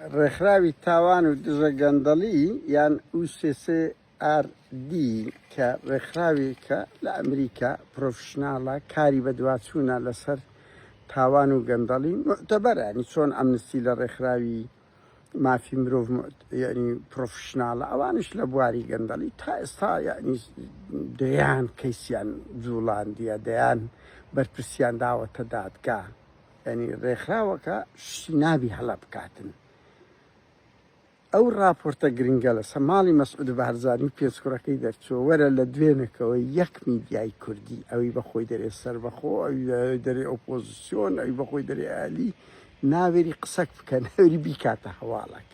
ڕێکخراوی تاوان و دژە گەندەڵی یان OCCRD کە ڕێکخراوێکە لە ئەمریکا پرۆفیشناڵە کاری بەدواچوونە لەسەر تاوان و گەندەڵی موعتەبەرە یانی چۆن ئەمنستی لە ڕێکخراوی مافی مرۆڤ یعنی پرۆفیشناڵە ئەوانش لە بواری گەندەڵی تا ئێستا یعنی دەیان کەیسیان جوڵاندیە دەیان بەرپرسیان داوەتە دادگا یعنی ڕێکخراوەکە شتی نابی هەڵە بکاتن. ئەو ڕاپۆرتە گرنگە لەسە ماڵی مەسعود بارزانی و پێنج کوڕەکەی دەرچووە وەرە لە دوێنێکەوە یەک میدیای کوردی ئەوی بە خۆی دەرێ سەربەخۆ ئەوی دەرێ ئۆپۆزیسیۆن ئەوی بە خۆی دەرێ ئالی ناوێری قسەک بکە ناوێری بیکاتە هەواڵەک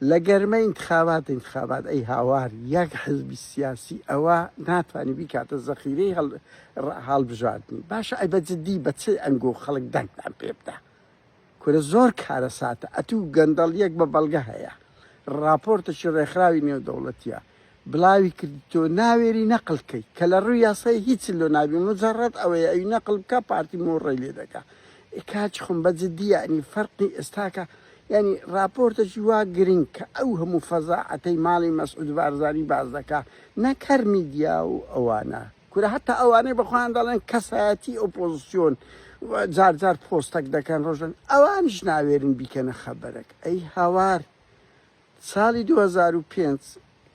لە گەرمە انتخابات انتخابات ئەی هاوار یەک حزبی سیاسی ئەوە ناتوانانی بیکاتە زەخیرەی هەڵبژاردنی باشە ئەی بە جدی بە چ ئەنگۆ خەڵک دەنگتان پێ بدە کورە زۆر کارەساتە ئەتوو گەندەڵیەک بە بەڵگە هەیە ڕاپۆرتەکی ڕێکخراوی نێودەوڵەتیە بڵاوی کردیتۆ ناوێری نەقل کەی کە لە ڕووی یاسای هیچ لۆ نابی مجەڕەد ئەوەیە ئەوی نەقل بکا پارتی مۆڕەی لێ دەکا ئێ کاکی خۆم بە جدی یەعنی فەرقی ئێستاکە یەعنی ڕاپۆرتەکی وا گرنگ کە ئەو هەموو فەزاعەتەی ماڵی مەسعود بارزانی باس دەکا نەک هەر میدیا و ئەوانە کورە هەتا ئەوانەی بەخۆیان دەڵێن کەسایەتی ئۆپۆزسیۆن جار جار پۆستەک دەکەن ڕۆژن ئەوانیش ناوێرن بیکەنە خەبەرەک ئەی هاوار ساڵی 2005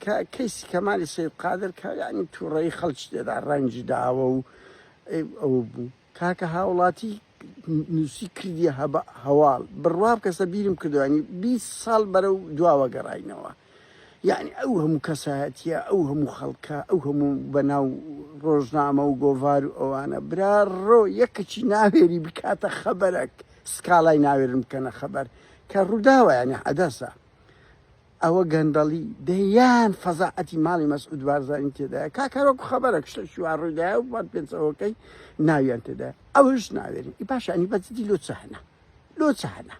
کە کەیسی کەمالی سید قادر کە یعنی تووڕەی خەڵکی تێدا ڕەنجی داوە و ئەوە بوو کاکە هاوڵاتی نووسی کردیە هەواڵ بڕوا بکە سە بیرم کردوانی 20 ساڵ بەرەو دواوە گەڕاینەوە یعنی ئەو هەموو کەسایەتیە ئەو هەموو خەڵکە ئەو هەموو بەناو ڕۆژنامە و گۆڤار و ئەوانە برا ڕۆ یەکەکی ناوێری بکاتە خەبەرەک سکاڵای ناوێرن بکەنە خەبەر کە ڕووداوە یعنی حەدەسە ئەوە گەندەڵی دەیان فەزاعەتی ماڵی مەسعود بارزانی تێدایە کاک هەر وەکو خەبەرەک شتێکی وا ڕوویدایە و بەد پێنجەوەکەی ناویان تێدایە ئەوەش ناوێرین ئی باشە ئەنی بە جدی لۆ چ هەنە لۆ چ هەنە.